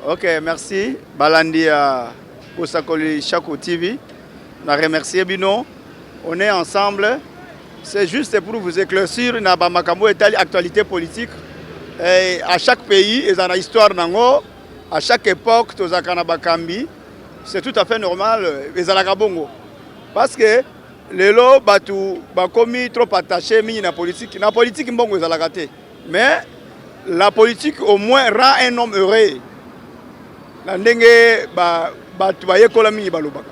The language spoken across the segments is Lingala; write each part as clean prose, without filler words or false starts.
Ok, merci. Balandi ya Bosakoli Chaco TV. Na remercier bino. On est ensemble. C'est juste pour vous éclaircir na ba makambo etali actualité politique. Et à chaque pays, ils ont histoire nango. À chaque époque, tozalaka na bakambi. C'est tout à fait normal. Ezalaka bongo. Parce que lelo bato bakomi trop attaché mingi na politique. Na politique mbongo ezalaka te. Mais la politique au moins rend un homme heureux. Na ndenge bato bayekola mingi balobaka.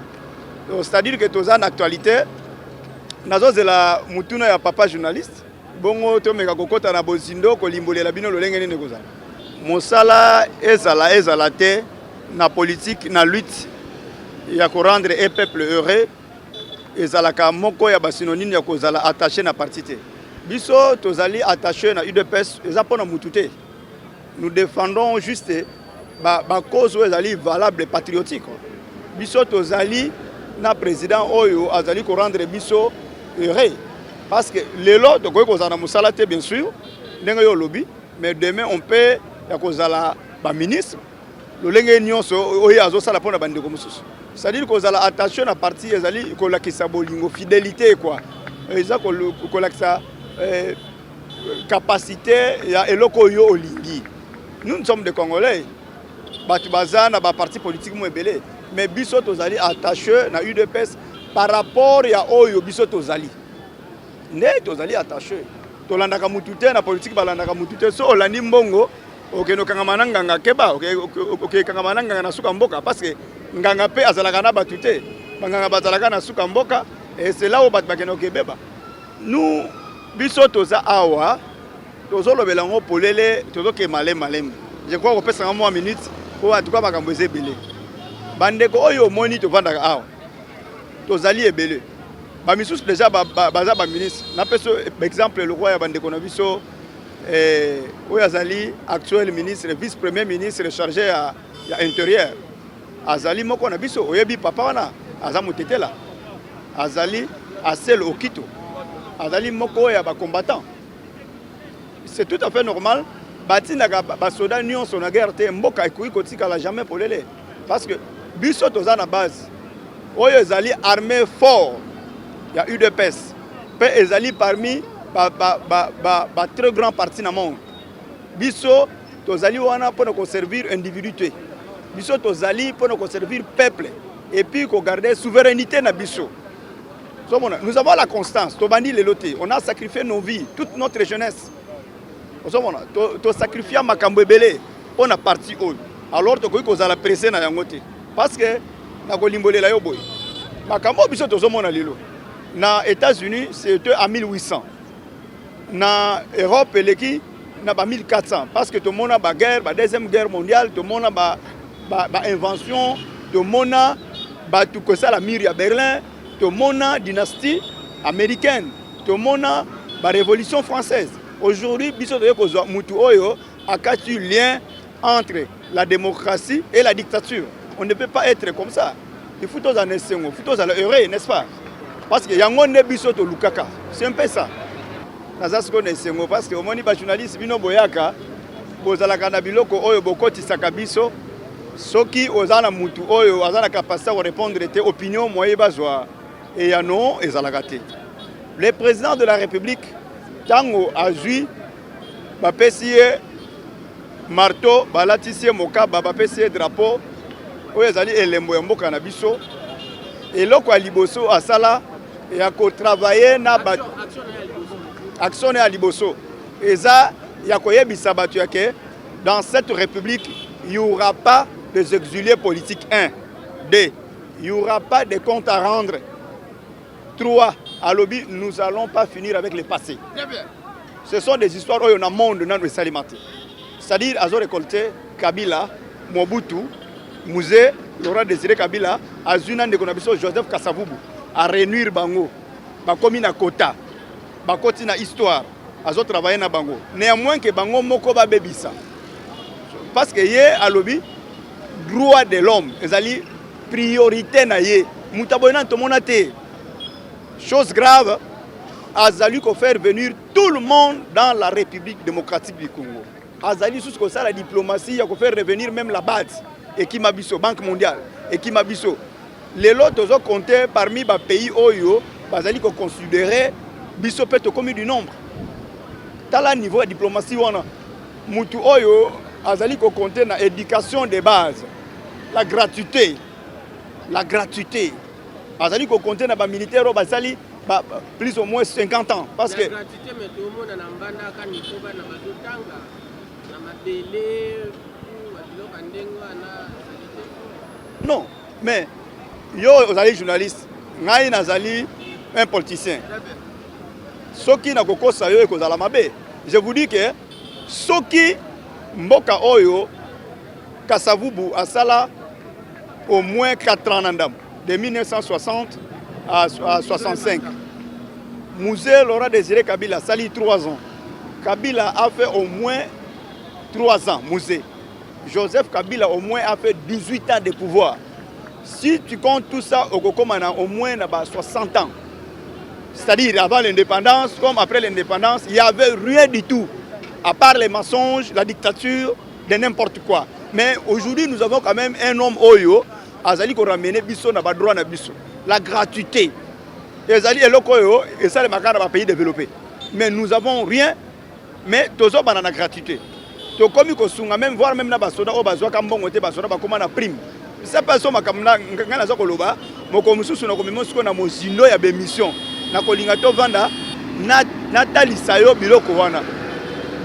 Donc c'est-à-dire que toza na actualité. Nazozela mutuna ya papa journaliste, bongo tomeka kokɔta na bozindo kolimbolela bino lolenge nini kozala mosala ezala ezala te na politique, na lutte ya korendre un peuple heureux. Ezalaka moko ya basynonyme ya kozala attaché na parti te. Biso tozali attaché na UDPS, eza mpona mutu te. Nous défendons juste bacause oyo ezali valable, patriotique. Biso tozali na président oyo azali korendre biso heureux, parce que lelo tokoki kozala na mosala te, bien sûr, ndenge oyo olobi, mais demain on peut ya kozala baministre, lolenge nyonso oyo azosala mpona bandeko mosusu. C'est-à-dire kozala attaché na parti ezali kolakisa bolingo, fidélité quoi. Eza kolakisa capacité ya eloko oyo olingi. Nous, nous sommes des Congolais. Bato baza na baparti politique mo ebele, mais biso tozali attaché na UDPS par rapport ya oyo biso tozali. Nde tozali attaché, tolandaka mutu te. Na politike balandaka mutu te. So olandi mbongo, okende okangama na nganga. Keba, okekangama na nganga na suka mboka, parce que nganga mpe azalaka na bato te. Banganga bazalaka na suka mboka et c'est là oyo bato bakende okebeba. Nous, biso toza awa, tozolobela yango polele, tozokende maleme maleme. Je crois kopesanga mwa minute po en tout cas makambo eza ebele. Bandeko oyo omoni tovandaka awa, tozali ebele. Bamisusu déjà baza baministre. Napesa exemple lokwa ya bandeko na biso oyo azali actuel ministre, vice premier ministre chargé ya intérieur, azali moko na biso. Oyebi papa wana, aza motetela, azali Aselo Okito, azali moko ya bacombattant. C'est tout à fait normal. Batindaka basoda nyonso na guerre te. Mboka ekoki kotikala jamais polele, parce que biso toza na base oyo ezali armée fort ya UDPS, mpe ezali parmi ba, ba, ba, ba, ba très grand parti na monde. Biso tozali wana mpona koservir individu te. Biso tozali mpona koservir peuple et puis kogarder souveraineté na biso. Ozomona, nous avons la constance. Tobandi lelo te. On a sacrifié nos vies, toute notre jeunesse. Ozomona, tosacrifia makambo ebele mpo na parti oyo. Alors tokoki kozala pressé na yango te, parce que nakolimbolela yo boye: makambo oyo biso tozomona lelo na États-Unis, c'était à 1800, na Europe eleki na ba 1400, parce que tomona baguerre, ba deuxième guerre mondiale, tomona bainvention, ba tomona bato kosala mur ya Berlin, tomona dynastie américaine, tomona barévolution française. Aujourd'hui biso toye kozwa mutu oyo akati lien entre la démocratie et la dictature. On ne peut pas être comme ça. Il faut tozala na esengo, faut tozala heureux, n'est-ce pas? Parce que yango nde biso tolukaka. C'est un peu ça. Naza sikoyo na esengo parce que omoni bajournaliste, bino boyaka, bozalaka na biloko oyo bokotisaka biso. Soki oza na mutu oyo aza na capacité ya korépondre te, opinion moye bazwa eyano ezalaka te. Le président de la République, ntango azwi, bapesi ye marteau, balatisi ye mokaba, bapesi ye drapeau oyo ezali elembo ya mboka na biso, eloko ya liboso asala ya kotravailler na bato, action ya liboso eza ya koyebisa bato ya ke dans cette république, il y aura pas des exiliés politiques. 1, 2, il y aura pas de compte à rendre. 3, alobi nous allons pas finir avec le passé. Ce sont des histoires oyo na monde nano esalema te. C'est-à-dire azo récolter Kabila, Mobutu, Mzee Laurent Désiré Kabila, azwi na ndeko na biso Joseph Kasavubu, aréunir bango, bakomi na kota, bakoti na histoire. Azotravailler na bango, néanmoins ke bango moko babebisa, parce que ye alobi droit de l'homme ezali priorité na ye. Moto aboye nani tomona te. Chose grave, azali kofaire venir tout le monde dans la République démocratique du Congo. Azali lisusu kosala diplomatie ya kofaire revenir même la BAD ekima biso, Banque mondiale ekima biso. Lelo tozo compter parmi ba pays oyo bazali koconsidere biso mpe tokomi du nombre. Tala niveau ya diplomatie wana. Mutu oyo azali kocompter na éducation de base, la gratuité, la gratuité, azali kocompter na bamilitaire oyo basali ba, plus ou moins 50 ans parce que gratuité, mais tomona na Mbandaka niko bana bazotanga na mabele, biloko ya ndenge wana ezali te. Non, mais yo ozali journaliste, ngai nazali un politicien. Soki nakokosa yo, ekozala mabe. Je vous dis que soki mboka oyo Kasavubu asala au moins 4 ans na ndambo, de 1960 à 65, Mzee Laurent Désiré Kabila asali 3 ans. Kabila a fait au moins 3 ans. Mzee Joseph Kabila au moins a fait 18 ans de pouvoir. Si tu comptes tout ça, okokoma na au moins na ba 60 ans. C'est-à-dire avant l'indépendance comme après l'indépendance, il n'y avait rien du tout à part les mensonges, la dictature, de n'importe quoi. Mais aujourd'hui, nous avons quand même un homme oyo azali koramener biso na badroit na biso. La gratuité ezali eloko oyo esalemaka na bapays développé, mais nous avons rien. Mais tozobanda na gratuité, tokomi kosunga même, voire même na basoda oyo bazwaka mbongo te, basoda bakóma na prime. Ça so makambo ngai naza koloba. Mokolo mosusu nakomema sikoyo na mozindo ya bémission. Nakolinga tovanda, natalisa yo biloko wana,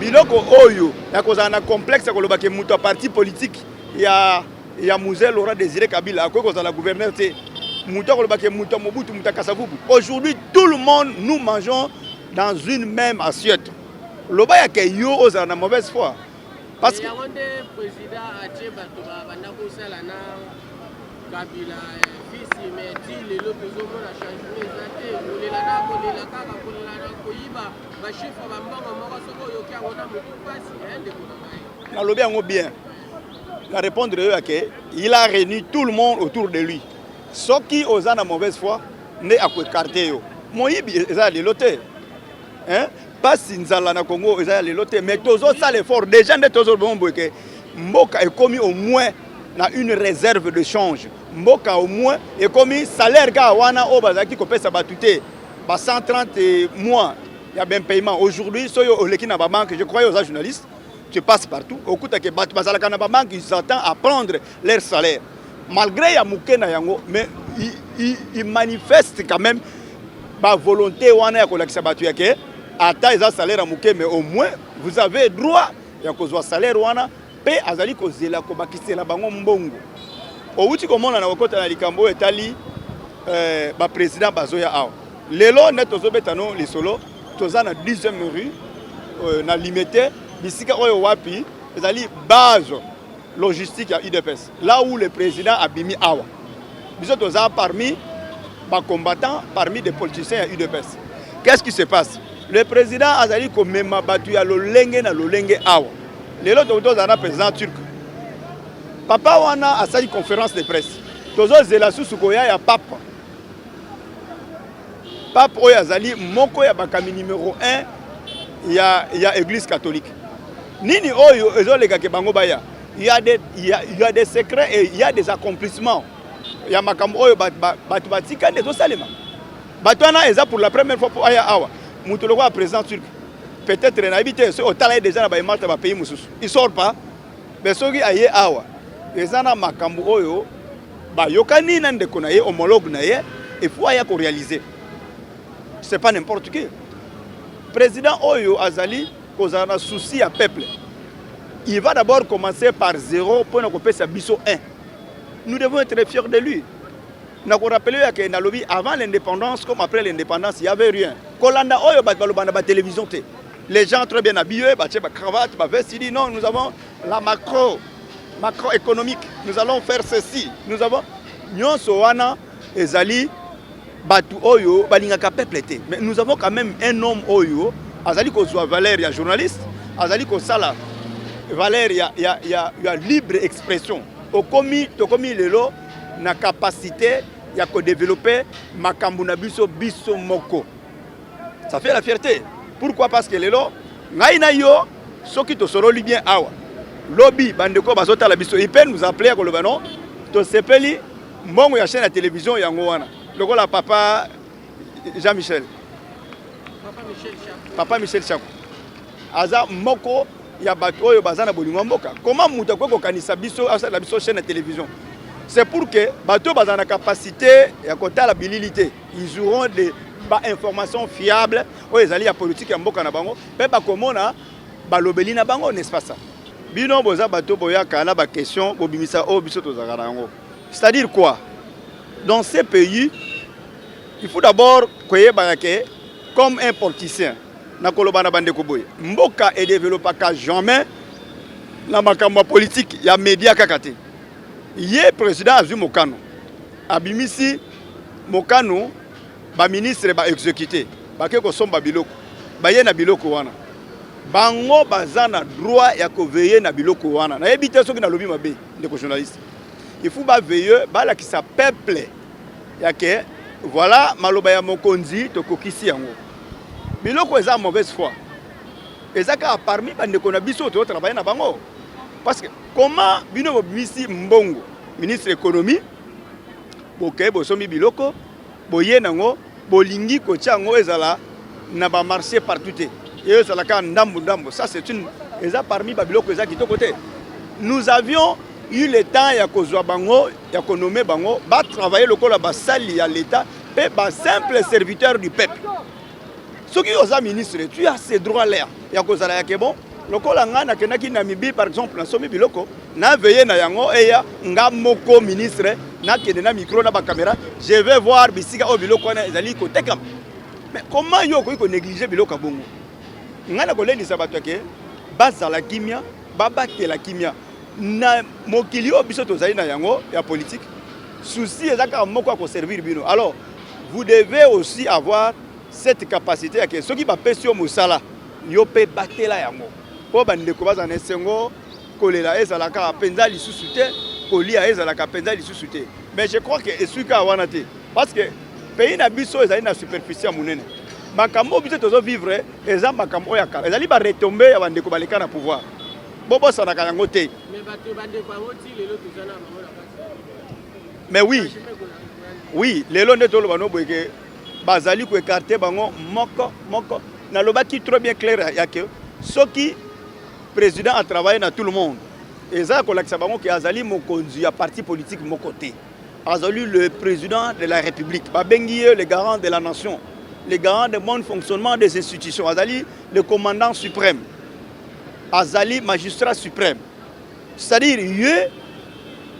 biloko oyo ya kozala na complexe ya koloba ke moto ya parti politique ya Mzee Laurent Désiré Kabila akoki kozala gouverneur te, moto akoloba ke moto ya Mobutu, moto ya Kasavubu. Aujourd'hui, tout le monde, nous mangeons dans une même assiette. Loba ya ke yo ozala na mauvaise foi parce que yango nde président atie bato banda kosala na Kabila fils, mais ti lelo tozomona changement eza te. Kolela na kolela kaka, kolela na koyiba, bachiffre, bambongo moko soki oyoki yango na motu mpasi, ndeko na ngai. Nalobi yango bien na répondre oyo ake il a réuni tout le monde autour de lui. Soki oza na mauvaise foi nde akoécarter yo. Moyibi eza ya lelo te, hein? Pasi, nzala na Congo eza ya lelo te, mais tozosala effort déjà. Nde tozobongo boye ke mboka ekomi au moins na une réserve de change. Mboka au moins ekomi salaire kaka wana oyo bazalaki kopesa bato te, ba 130 mois ya baimpaiement. Aujourd'hui, soki oleki na babanque, je crois oza journaliste, tu passes partout, okutake bato bazalaka na babanque, ils attendent à prendre leur salaire malgré ya moke na yango, mais il manifeste quand même bavolonté wana ya kolakisa bato ya ke ata eza salaire ya moke, mais au moins vous avez droit ya kozwa salaire wana. Mpe azali kozela kobakisela bango mbongo. Owuti komona na kokɔta na likambo oyo etali baprésident bazoya awa lelo. Nde tozobeta no lisolo, toza na 10e rue na Limete, bisika oyo wapi ezali base logistique ya UDPS, là où le président abimi awa. Biso toza parmi bacombattants, parmi des politiciens ya UDPS. Qu'est-ce qui se passe? Le président azali komema bato ya lolenge na lolenge awa. Lelo tozala na président turc. Papa wana asali conférence de presse. Tozozela susu koya ya pape, pape oyo azali moko ya bakambi numéro 1 ya Église catholique. Nini oyo ezolekake bango baya? Il y a des secrets et il y a des accomplissements ya makambo oyo bato batika nde ezosalema. Bato wana eza pour la première fois mpo aya awa. Moto lokola président turc, peut-être nayebi te soki otala ye déjà na baimage ya bapays mosusu, il sort pas, mais soki aye awa, eza na makambo oyo bayokani na ndeko na ye, homologue na ye, il faut aya koréaliser. C'est pas n'importe qui. Président oyo azali kozala na souci ya peuple, il va d'abord commencer par zéro mpona kopesa biso 1. Nous devons être fiers de lui. Nakorappeler oyo ake nalobi: avant l'indépendance comme après l'indépendance, il y avait rien. Kolanda oyo bato baloba na batélévision te, les gens très bien habillés, batie bacravate, baveste, il dit: non, nous avons la macro macroéconomique, nous allons faire ceci, nous avons nyonso wana. Ezali bato oyo balingaka peuple te. Mais nous avons quand même un homme oyo azali kozwa valeur ya journaliste, azali kosala valeur ya libre expression. Okomi, tokomi lelo na capacité ya kodévelopper makambo na biso, biso moko. Ça fait la fierté. Pourquoi? Parce que lelo ngai na yo Soki tosololi bien awa, lobi bandeko bazotala biso, il peut nous appeler ya koloba non, tosepeli mbongo ya chaîne ya télévision yango wana, lokola papa Jean Michel, Papa Michel Chako. Papa Michel Chako aza moko ya bato oyo baza na bolingo ya mboka. Comment moto akoki kokanisa biso asala biso chaîne ya télévision? C'est pour que bato oyo bazala na capacité ya kotala bilili te, ils auront des bainformation fiable oyo ezali ya politique ya mboka na bango, mpe bakomona balobeli na bango, n'est-ce pas ça? Bino boza bato boyaka na baquestion, bobimisa oyo biso tozalaka na yango. C'est-à-dire quoi? Dans ces pays, il faut d'abord koyebaka ke comme un politicien, nakoloba na bandeko boye, mboka edéveloppaka jamais na makambo ya politique ya média kaka te. Ye président azwi mokano, abimisi mokano, baministre baexécute, bake kosomba biloko, baye na biloko wana. Bango baza na droit ya koveiller na biloko wana. Nayebi te soki nalobi mabe, ndeko journaliste. Il faut baveiller, balakisa peuple ya ke voilà, maloba ya mokonzi tokokisi yango. Biloko eza mauvaise foi, eza kaka parmi bandeko na biso oyo tozotravailler na bango. Parce que comment bino bobimisi mbongo, ministre économie, bokeye bosombi biloko, boye nango, bolingi kotia yango ezala na bamarché partout te, eyo ezala kaka ndambu ndambu? Ça, c'est une, eza parmi babiloko eza kitoko te. Nous avions eu le temps ya kozwa bango, ya konommer bango, batravailler lokola basali ya l'État mpe basimple serviteur du peuple. Soki oza ministre, tu as ce droit là ya kozala yake bon. Lokola ngai nakendaki Namibie par exemple, nasomi biloko, naveiller na yango eya, nga moko ministre nakende na micro na bacaméra, je vais voir bisika oyo biloko wana ezali kotekama. Mais comment yo okoki konégliger biloko ya bongo? Ngai na kolendisa bato yake bazala kimia, babatela kimia na mokili oyo biso tozali na yango ya politique. Souci eza kaka moko ya koservir bino. Alors vous devez aussi avoir cette capacité ya ke soki bapesi yo mosala, yo mpe batela yango mpo bandeko bazala na esengo. Kolela ezalaka mpenza lisusu te, kolia ezalaka mpenza lisusu te. Mais je crois que esui kaka wana te, parce que pays na biso ezali na superficie ya monene. Makambo oyo biso tozovivre eza makambo oyo ya kala, ezali baretombées ya bandeko baleka na pouvoir. Bobosanaka yango te. Mais bato, bandeko yango, ti lelo toza na bango na kati. Mais oui, lelo nde toloba no boye ke bazali koécarter bango moko moko. Nalobaki trop bien clair ya ke soki président atravaille na tout le monde, eza ya kolakisa bango ke azali mokonzi ya parti politique moko te, azali le président de la République. Babengi ye le garant de la nation, le garant de bon fonctionnement des institutions, azali le commandant suprême, azali magistrat suprême. C'est-à-dire ye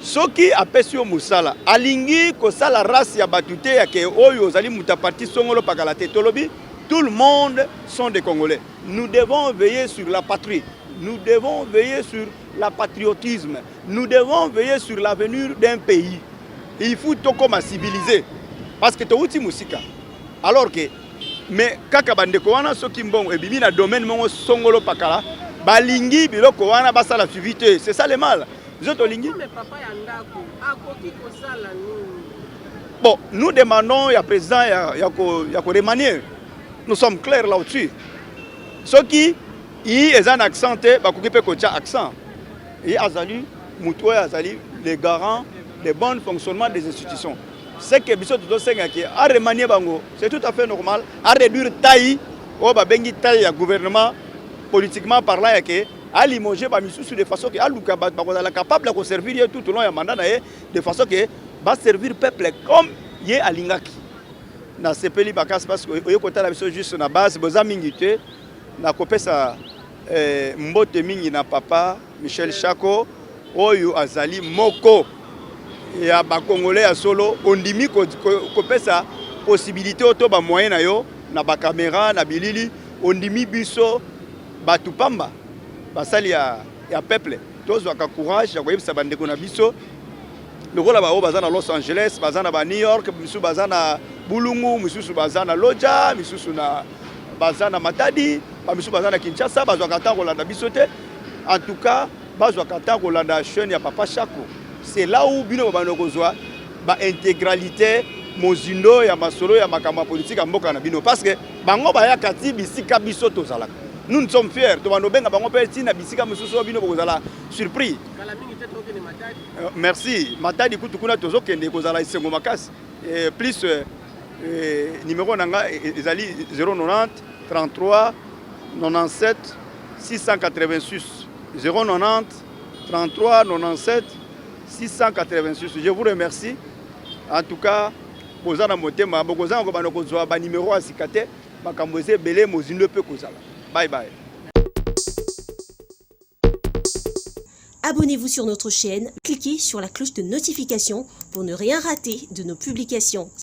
soki apesi yo mosala, alingi kosala race ya bato te, ya ke oyo ozali moto ya parti songolo pakala te. Tolobi tout le monde sont des Congolais. Nous devons veiller sur la patrie, nous devons veiller sur la patriotisme, nous devons veiller sur l'avenir d'un pays. Il faut tokoma civilisé parce que touti mosika. Alors que, mais kaka bandeko wana, soki mbongo ebimi na domaine moko songolo pakala, balingi biloko wana basala suivi te. C'est ça le mal. Biso tolingi Mais papa ya ndako akoki kosala nini? Bon, nous demandons ya président ya koremanier. Nous sommes clairs là-dessus. Soki i eza na accent te, bakoki mpe kotia accent. Ye azali motu oyo azali le garant de bon fonctionnement des institutions. C'est que biso tozosengaki aremanier bango, c'est tout à fait normal. Aréduire taille oyo babengi taille ya gouvernement, politiquement parlant, ya ke alimoger bamisusu de façon ke aluka bato bakozala capable ya koservir ye tout au long ya mandat na ye, de façon ke baservir peuple comme ye alingaki. Nasepeli makasi parce que oye kotala biso juste na base, boza mingi te. Nakopesa mbote mingi na papa Michel Chako oyo azali moko ya bakongolais ya solo. Ondimi kopesa possibilité oyo to bamoyen na yo na bacaméra na bilili, ondimi biso bato pamba, basali ya peuple, tozwaka courage ya koyebisa bandeko na biso lokola baoyo baza na Los Angeles, baza na ba New York, misusu baza na Bulungu, misusu baza na Loja, misusu na baza na Matadi, bamisusu baza na Kinshasa, bazwaka ntango kolanda biso te. En tout cas bazwaka ntango kolanda chaîne ya papa Chako. C'est là où bino babanda kozwa baintégralité mozindo ya masolo ya makambo ya politike ya mboka na bino, parce que bango bayaka ti bisika biso tozalaka. Nous, nous sommes fiers. Tobanda obenga bango mpe ntina bisika mosusu oyo bino bokozala surpris. Kala mingi te tokende Matadi. Merci. Matadi kutu kuna tozokende, kozala esengo makasi. Plus numéro na nga ezali 090 33 97 686, 090 33 97 686. Je vous remercie en tout cas. Boza na motema, bokozanga kobanda kozwa banimero ya sika te. Makambo eza ebele, mozindo mpe kozala. Bye bye. Abonnez-vous sur notre chaîne, cliquez sur la cloche de notification pour ne rien rater de nos publications.